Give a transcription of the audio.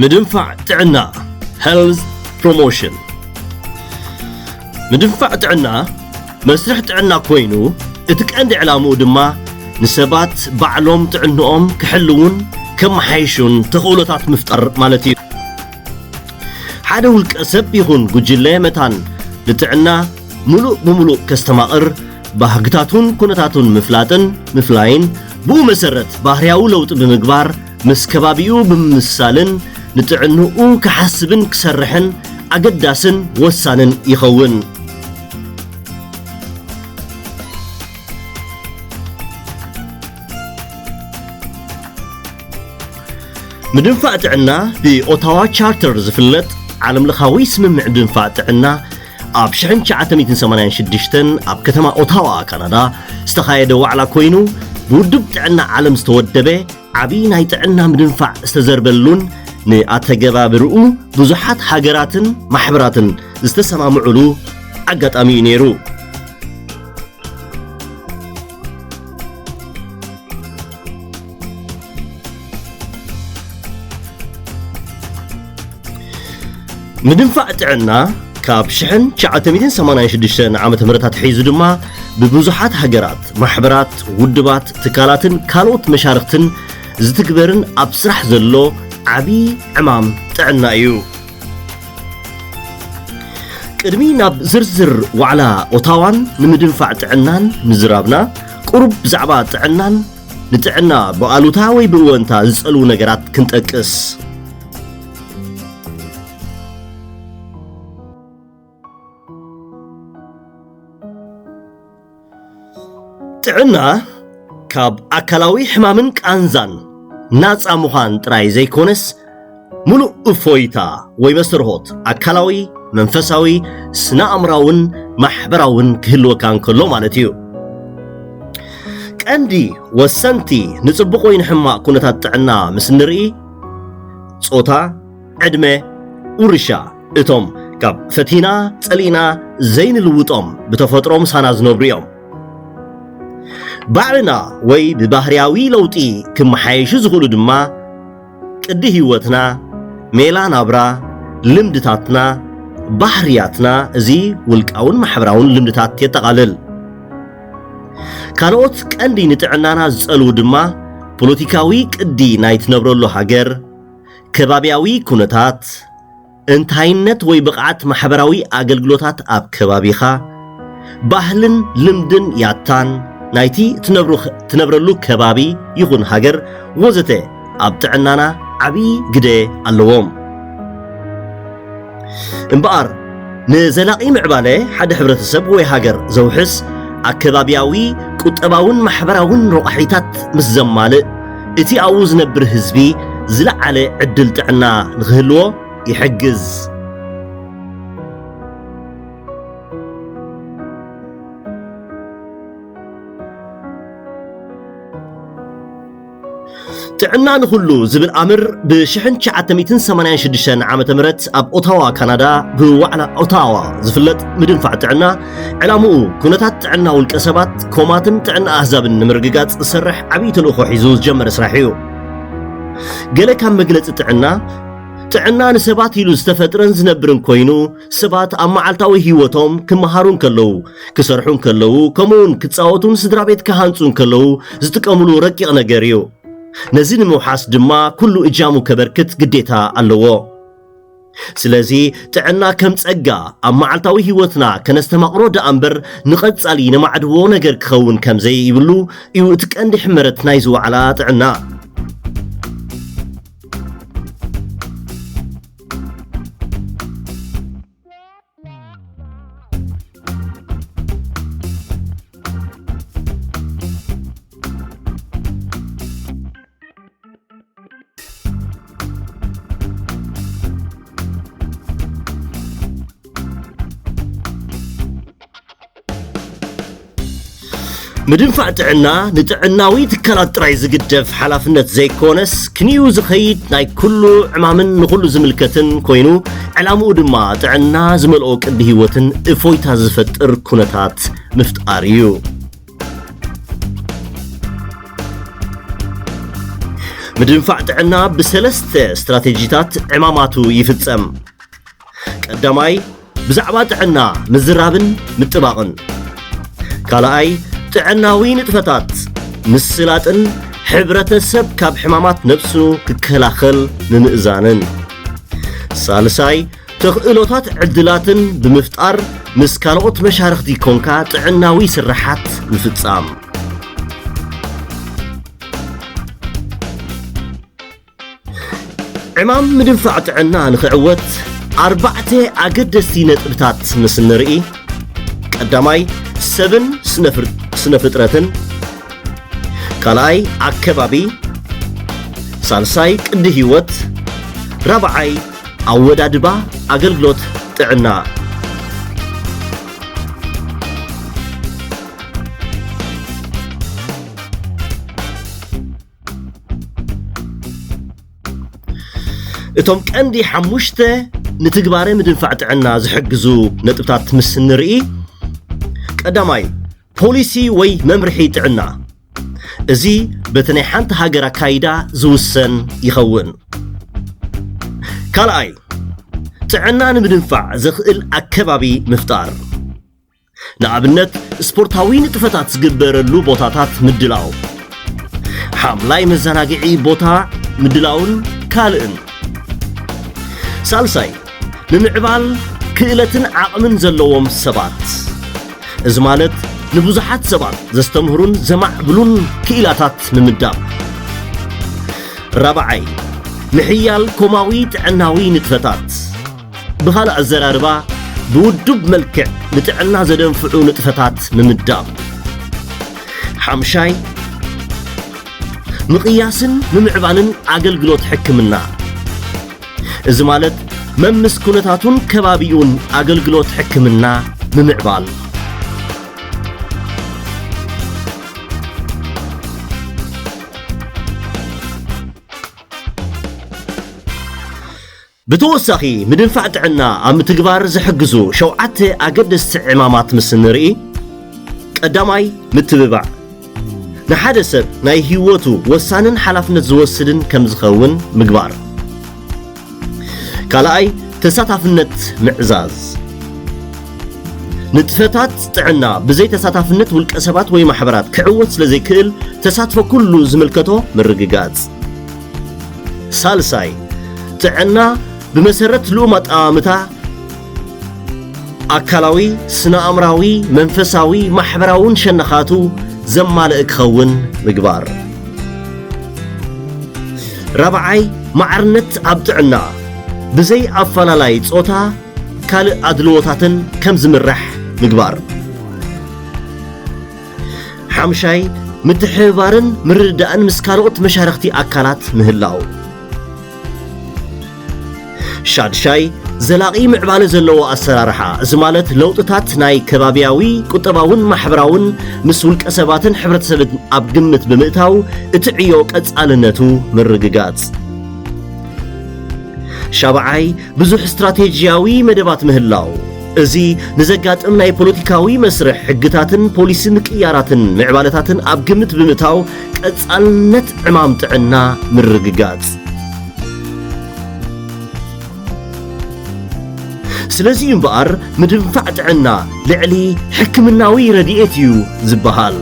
ምድንፋዕ ጥዕና፣ health promotion። ምድንፋዕ ጥዕና መስርሕ ጥዕና ኮይኑ፣ እቲ ቀንዲ ዕላምኡ ድማ ንሰባት ባዕሎም ጥዕንኦም ክሕልዉን ከመሓይሹን ተኽእሎታት ምፍጣር ማለት እዩ። ሓደ ውልቀ ሰብ ይኹን ጉጅለ መታን ንጥዕና ምሉእ ብምሉእ ከስተማቕር፣ ባህግታቱን ኩነታቱን ምፍላጥን ምፍላይን፣ ብኡ መሰረት ባህርያዊ ለውጢ ብምግባር፣ ምስ ከባቢኡ ብምምሳልን ንጥዕንኡ ክሓስብን ክሰርሕን ኣገዳስን ወሳንን ይኸውን። ምድንፋዕ ጥዕና ብኦታዋ ቻርተር ዝፍለጥ ዓለምለኻዊ ስምምዕ ምድንፋዕ ጥዕና ኣብ ሽሕን ትሽዓተ ሚእትን ሰማንያን ሽዱሽተን ኣብ ከተማ ኦታዋ ካናዳ ዝተኻየደ ዋዕላ ኮይኑ፣ ብውድብ ጥዕና ዓለም ዝተወደበ ዓቢ ናይ ጥዕና ምድንፋዕ ዝተዘርበሉን ንኣተገባብርኡ ብዙሓት ሃገራትን ማሕበራትን ዝተሰማምዑሉ ኣጋጣሚ እዩ ነይሩ። ምድንፋዕ ጥዕና ካብ ሽሕን ትሽዓተ ሚእትን ሰማንያን ሽዱሽተን ዓመተ ምህረት ኣትሒዙ ድማ ብብዙሓት ሃገራት፣ ማሕበራት፣ ውድባት፣ ትካላትን ካልኦት መሻርኽትን ዝትግበርን ኣብ ስራሕ ዘሎ ዓቢ ዕማም ጥዕና እዩ። ቅድሚ ናብ ዝርዝር ዋዕላ ኦታዋን ንምድንፋዕ ጥዕናን ምዝራብና፣ ቁሩብ ብዛዕባ ጥዕናን ንጥዕና ብኣሉታ ወይ ብእወንታ ዝጸልዉ ነገራት ክንጠቅስ። ጥዕና ካብ ኣካላዊ ሕማምን ቃንዛን ናጻ ምዃን ጥራይ ዘይኮነስ፣ ምሉእ እፎይታ ወይ መስተርሆት ኣካላዊ፣ መንፈሳዊ፣ ስነ-ኣእምራውን ማሕበራውን ክህልወካ እንከሎ ማለት እዩ። ቀንዲ ወሰንቲ ንጽቡቕ ወይ ንሕማቕ ኩነታት ጥዕና ምስ ንርኢ፣ ጾታ፣ ዕድመ፣ ውርሻ፣ እቶም ካብ ፈቲና ጸሊእና ዘይንልውጦም ብተፈጥሮ ምሳና ዝነብሩ እዮም። ባዕልና ወይ ብባህርያዊ ለውጢ ክመሓየሹ ዝኽእሉ ድማ ቅዲ ህይወትና፣ ሜላ ናብራ፣ ልምድታትና፣ ባህርያትና፣ እዚ ውልቃውን ማሕበራውን ልምድታት የጠቓልል። ካልኦት ቀንዲ ንጥዕናና ዝጸልዉ ድማ ፖለቲካዊ ቅዲ ናይ ትነብረሉ ሃገር፣ ከባብያዊ ኩነታት፣ እንታይነት ወይ ብቕዓት ማሕበራዊ ኣገልግሎታት ኣብ ከባቢኻ፣ ባህልን ልምድን ያታን ናይቲ ትነብሩ-፣ ትነብረሉ ከባቢ ይኹን ሃገር ወዘተ ኣብ ጥዕናና ዓቢ ግደ ኣለዎም። እምበኣር፣ ንዘላቒ ምዕባለ ሓደ ሕብረተሰብ ወይ ሃገር ዘውሕስ ኣከባብያዊ፣ ቁጠባውን ማሕበራውን ረቋሒታት ምስ ዘማልእ፣ እቲ ኣብኡ ዝነብር ህዝቢ ዝለዓለ ዕድል ጥዕና ንኽህልዎ ይሕግዝ። ጥዕና ንኹሉ ዝብል ኣምር ብሽሕን ትሽዓተ ሚእትን ሰማንያን ሽዱሽተን ዓመተ ምህረት ኣብ ኦታዋ ካናዳ ብዋዕላ ኦታዋ ዝፍለጥ ምድንፋዕ ጥዕና ዕላምኡ ኩነታት ጥዕና ውልቀ ሰባት፣ ኮማትን ጥዕና ኣህዛብን ንምርግጋጽ ዝሰርሕ ዓብዪ ተልእኾ ሒዙ ዝጀመረ ስራሕ እዩ። ገለ ካብ መግለጺ ጥዕና፣ ጥዕና ንሰባት ኢሉ ዝተፈጥረን ዝነብርን ኮይኑ፣ ሰባት ኣብ መዓልታዊ ህይወቶም ክመሃሩ እንከለዉ፣ ክሰርሑ እንከለዉ፣ ከምኡውን ክጻወቱን ስድራ ቤት ክሃንጹ እንከለዉ ዝጥቀምሉ ረቂቕ ነገር እዩ። ነዚ ንምውሓስ ድማ ኩሉ እጃሙ ከበርክት ግዴታ ኣለዎ። ስለዚ ጥዕና ከም ጸጋ ኣብ መዓልታዊ ህይወትና ከነስተማቕሮ ደኣ እምበር ንቐጻሊ ነማዕድዎ ነገር ክኸውን ከም ዘይብሉ እዩ እቲ ቀንዲ ሕመረት ናይዚ ዋዕላ ጥዕና። ምድንፋዕ ጥዕና ንጥዕናዊ ትካላት ጥራይ ዝግደፍ ሓላፍነት ዘይኮነስ፣ ክንዩ ዝኸይድ ናይ ኩሉ ዕማምን ንኹሉ ዝምልከትን ኮይኑ፣ ዕላምኡ ድማ ጥዕና ዝመልኦ ቅዲ ህይወትን እፎይታ ዝፈጥር ኩነታት ምፍጣር እዩ። ምድንፋዕ ጥዕና ብሰለስተ ስትራቴጂታት ዕማማቱ ይፍጸም። ቀዳማይ፣ ብዛዕባ ጥዕና ምዝራብን ምጥባቕን። ካልኣይ፣ ጥዕናዊ ንጥፈታት ምስላጥን ሕብረተሰብ ካብ ሕማማት ነብሱ ክከላኸል ምምእዛንን። ሳልሳይ፣ ተኽእሎታት ዕድላትን ብምፍጣር ምስ ካልኦት መሻርኽቲ ኮንካ ጥዕናዊ ስርሓት ምፍጻም። ዕማም ምድንፋዕ ጥዕና ንኽዕወት ኣርባዕተ ኣገደስቲ ነጥብታት ምስ ንርኢ፣ ቀዳማይ፣ ሰብን ስነ ፍር-፣ ስነ ፍጥረትን፣ ካልኣይ፣ ኣከባቢ፣ ሳልሳይ፣ ቅዲ ህይወት፣ ራብዓይ፣ ኣወዳድባ ኣገልግሎት ጥዕና። እቶም ቀንዲ ሓሙሽተ ንትግባረ ምድንፋዕ ጥዕና ዝሕግዙ ነጥብታት ምስ ንርኢ፣ ቀዳማይ፣ ፖሊሲ ወይ መምርሒ ጥዕና። እዚ በቲ ናይ ሓንቲ ሃገር ኣካይዳ ዝውሰን ይኸውን። ካልኣይ፣ ጥዕና ንምድንፋዕ ዘኽእል ኣከባቢ ምፍጣር። ንኣብነት፣ ስፖርታዊ ንጥፈታት ዝግበረሉ ቦታታት ምድላው፣ ሓምላይ መዘናግዒ ቦታ ምድላውን ካልእን። ሳልሳይ፣ ምምዕባል ክእለትን ዓቕምን ዘለዎም ሰባት። እዚ ማለት፣ ንብዙሓት ሰባት ዘስተምህሩን ዘማዕብሉን ክኢላታት ምምዳብ። ራብዓይ፣ ምሕያል ኮማዊ ጥዕናዊ ንጥፈታት። ብኻልእ ኣዘራርባ፣ ብውዱብ መልክዕ ንጥዕና ዘደንፍዑ ንጥፈታት ምምዳብ። ሓምሻይ፣ ምቕያስን ምምዕባልን ኣገልግሎት ሕክምና። እዚ ማለት፣ መምስ ኩነታቱን ከባቢኡን ኣገልግሎት ሕክምና ምምዕባል። ብተወሳኺ፣ ምድንፋዕ ጥዕና ኣብ ምትግባር ዝሕግዙ ሸውዓተ ኣገደስቲ ዕማማት ምስ ንርኢ፣ ቀዳማይ፣ ምትብባዕ። ንሓደ ሰብ ናይ ህይወቱ ወሳንን ሓላፍነት ዝወስድን ከም ዝኸውን ምግባር። ካልኣይ፣ ተሳታፍነት ምዕዛዝ። ንጥፈታት ጥዕና ብዘይ ተሳታፍነት ውልቀ ሰባት ወይ ማሕበራት ክዕወት ስለ ዘይክእል፣ ተሳትፎ ኩሉ ዝምልከቶ ምርግጋጽ። ሳልሳይ፣ ጥዕና ብመሰረት ልኡም ኣጠማምታ ኣካላዊ፣ ስነ-ኣእምራዊ፣ መንፈሳዊ፣ ማሕበራውን ሸነኻቱ ዘማልእ ክኸውን ምግባር። ራብዓይ፣ ማዕርነት ኣብ ጥዕና፣ ብዘይ ኣፈላላይ ጾታ፣ ካልእ ኣድልዎታትን ከም ዝምራሕ ምግባር። ሓምሻይ፣ ምትሕብባርን ምርድዳእን ምስ ካልኦት መሻርኽቲ ኣካላት ምህላው። ሻድሻይ፣ ዘላቒ ምዕባለ ዘለዎ ኣሰራርሓ፣ እዚ ማለት ለውጥታት ናይ ከባብያዊ፣ ቁጠባውን ማሕበራውን ምስ ውልቀ ሰባትን ሕብረተሰብን ኣብ ግምት ብምእታው እቲ ዕዮ ቀጻልነቱ ምርግጋጽ። ሻብዓይ፣ ብዙሕ ስትራቴጂያዊ መደባት ምህላው። እዚ ንዘጋጥም ናይ ፖለቲካዊ መስርሕ፣ ሕግታትን ፖሊሲ ምቅያራትን ምዕባለታትን ኣብ ግምት ብምእታው ቀጻልነት ዕማም ጥዕና ምርግጋጽ። ስለዚ እዩ እምበኣር ምድንፋዕ ጥዕና ልዕሊ ሕክምናዊ ረድኤት እዩ ዝበሃል።